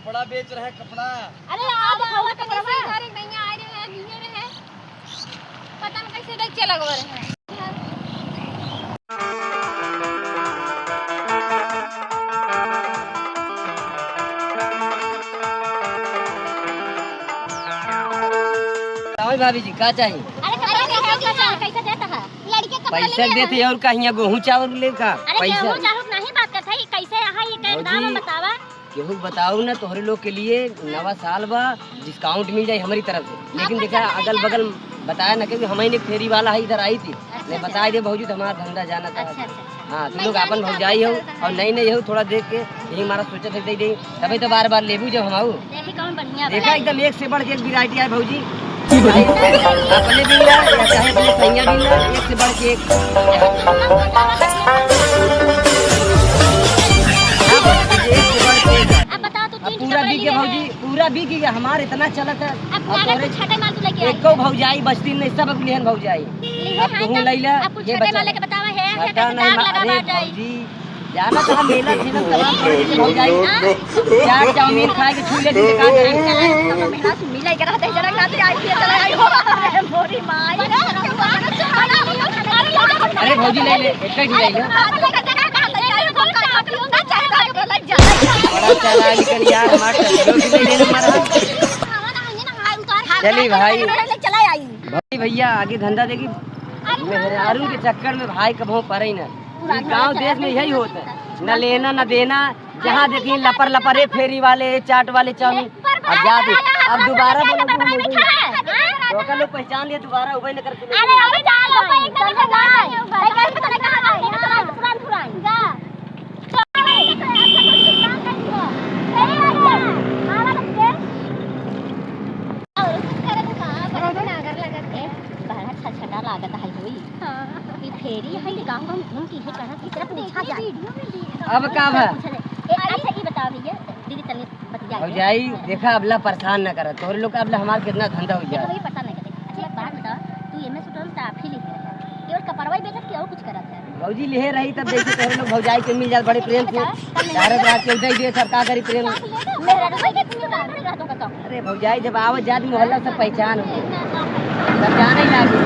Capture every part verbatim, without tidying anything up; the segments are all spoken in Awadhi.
कपड़ा बेच रहे, कपड़ा। अरे, आ देखावा कपड़ा। इधर एक नैया आ रहे हैं, लिए रहे हैं। पता न कैसे देख चला गवा रहे हैं। बताओ भाभी जी, का चाही? अरे, कपड़ा कैसे देता है? लड़के कपड़ा पैसा लेके देते आए। और का हियाँ गेहूँ चाउर लेका? अरे, पैसा। गेहूँ चाउर नहीं बात करत है, कैसे यहाँ ये कहे भौजी, दाम बतावा? केहू बताऊ ना, तोहरे लोग के लिए नवा साल बा, discount मिल जाई हमरी तरफ से। लेकिन देखा, अगल बगल बताया ना, क्योंकि हमही ने फेरी वाला है, इधर आई थी। अच्छा, मैं अच्छा। बताई दे भौजी, तो हमारा धंधा जाना था। अच्छा, अच्छा, अच्छा। हाँ, तुम लोग अपन भौजाई हो और नई नई हो, थोड़ा देख के यही हमारा सोचा था, दे दे, तभी तो बार बार लेबू जब हम आऊ। देखी कौन बढ़िया बा। देखा, एकदम एक से बढ़ के एक variety है भौजी। अपने भी ला, या चाहे अपने सैया भी ला, एक से बढ़ के एक। अब बताओ तो, अब तीन पूरा कपड़ा बिक गया लिए भौजी, हैं। पूरा बिक गया, हमार इतना चलत है। अब अब कागज तोरे के छाटे माल तू लेके आई एको है। भौजाई बचती नहीं, सब अब लिहन भौजाई। लिहे अब हैं तू तो, लैला, अब कुछ ये छाटे बचा। माल लेके बतावा है, छाटा है, नहीं दाग मा-, लगा अरे बाटे। भौजी, जाना तो हम मेला ठेला तमाम करे के भौजाई। हाँ? चाट चाउमीन खाए के छू ले, तो का करी? चला, तो हम यहाँ से मिले के रहते, जरा खातिर आई थी, चला आई हो। अरे मोरी माई। अरे भौजी, ले ले, एक ही ले ले। बड़ा चला निकल यार, हमार तो लोग ले ले हमारा। चली भाई। चला आई। भाई भैया, आगे धंधा देखी, मेहरारू के चक्कर में भाई कबहूँ पड़े ना। पूरा गाँव देश में यही होता है, न लेना न देना, जहाँ देखी लपर लपर, ए फेरी वाले, ए चाट वाले, चाउमीन। अब जा दे, अब दोबारा बोलो, तो का लोग पहचान लिए, दोबारा उबे न करके। अरे, अबे जा लो, एक तरह से जा लो। भाई, कैसे पता कहाँ है? यहाँ तुरंत, तुरंत, तुरंत। जा। बड़ा छटछटा लागत है होई। हाँ। ई फेरी है, गाँव गाँव घूम के है, कहाँ की तरफ पूछा जाए। अब का भा? पूछा जाए। ए, अच्छा, ई बताओ भैया, दीदी तनी बतिया के। भौजाई, देखा, अबला परेशान न करत। तोहरे लोग का अबला हमार कितना धंधा हो जाए। वही परेशान नहीं करते। अच्छा, एक बात बताओ, तू एमे सुटल तो आप ही लिखे रहे। केवल कपड़वा ही बेचत कि और कुछ करत है? भौजी लिहे रही तब जैसे तोहरे लोग भौजाई के मिल जात बड़े प्रेम से। भारत रात के उदय दे सब का करी प्रेम। मेहरा रुपये के तुम बाहर रहतो का कम। अरे भौजाई जब आवत जात मोहल्ला सब पहचान हो। सब जाने ही लागे।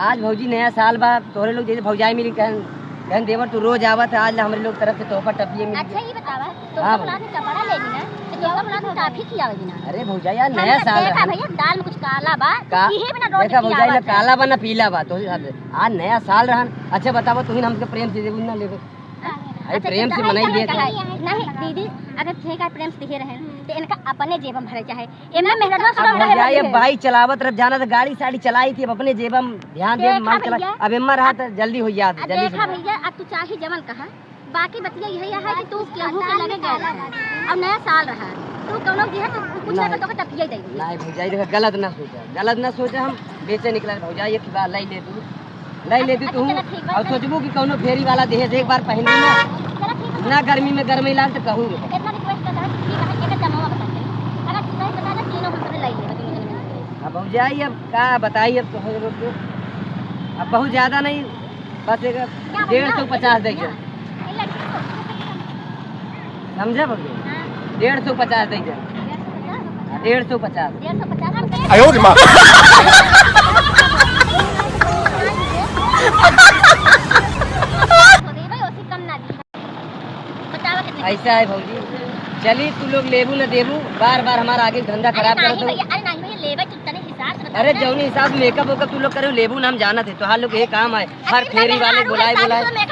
आज भौजी नया साल बा, तोहरे लोग जैसे भौजाई मिली कहन, कहन देवर तू रोज आवत है, आज ला हमरे लोग तरफ से तोहफा टपिए मिली। अच्छा, ये बतावा, हाँ तोहफा भौजी। बुलाने कपड़ा लेनी ना, तो तोहफा बुलाने काफी खियावे भी ना। अरे भौजाई यार, हम नया तो साल देखा है। भैया, दाल में कुछ काला बा, तो का? इहे बिना रोज देखा भौजाई, ना खियावत है। काला बा ना पीला बा, तो आज नया साल रहन। अच्छा बतावा, तुहिन हमसे प्रेम से देबू ना लेबे? हाँ। अरे अच्छा, प्रेम से मनाई दिए तो। नहीं दीदी, अगर ठेका प्रेम से दिए रहे, तो इनका अपने जेब में भरे चाहे। एमे मेहनत अब भैया, ये बाइक चलावत रह जाना तो गाड़ी साड़ी चलाई थी, अब अपने जेब में ध्यान दे, देखा माल चला। भैया, अब एम्मा रहा तो जल्दी हो जात, अब जल्दी देखा से। भैया, अब तू चाहे जवन कहा, बाकी बतिया यही है कि तू केहू के लगे गए रहा। अब नया साल रहा, तू कौनो दिहे तो कुछ ना नहीं। तो टपिया दे। नहीं भौजाई, देखा गलत ना सोचा, गलत ना सोचा, हम बेचे निकला भौजाई, एक बार लाई ले तू। लाई लेती अच्छा, तू। चला, ठीक बा, और चला। सोचबू कि कौनो फेरी वाला देहे से एक बार पहन ली ना। चला, ठीक बा। ना गर्मी में गर्मी लाग तो कहू। इतना request करता है, ठीक है, एक जमावा बता दे। अगर तू सही बता दे, तीनों हम सब लाई लेबे, तीनों जने मिलके। अब भौजाई, अब का बताई, अब तो हो गए। अब बहुत ज्यादा नहीं, बस एक क्या डेढ़ सौ पचास दे दे। ये लड़की को समझा भौजी? हाँ। डेढ़ सौ पचास दे दे। डेढ़ सौ पचास? हाँ, डेढ़ सौ पचास। डेढ़ सौ पचास रुपये। आयो रे माँ। बतावा कितने? ऐसा है भौजी, चली तू लोग लेबू न देबू, बार बार हमारा आगे धंधा अरे खराब नहीं करत हो। भैया, अरे नहीं भैया, लेबे तू तने हिसाब से बता अरे ना। जौनी हिसाब से makeup वेकअप तू लोग करे हो, लेबू ना हम जानत है, तोहार लोग ये काम है, हर अरे फेरी वाले मेहरारू बुलाए है, बुलाए। सासू में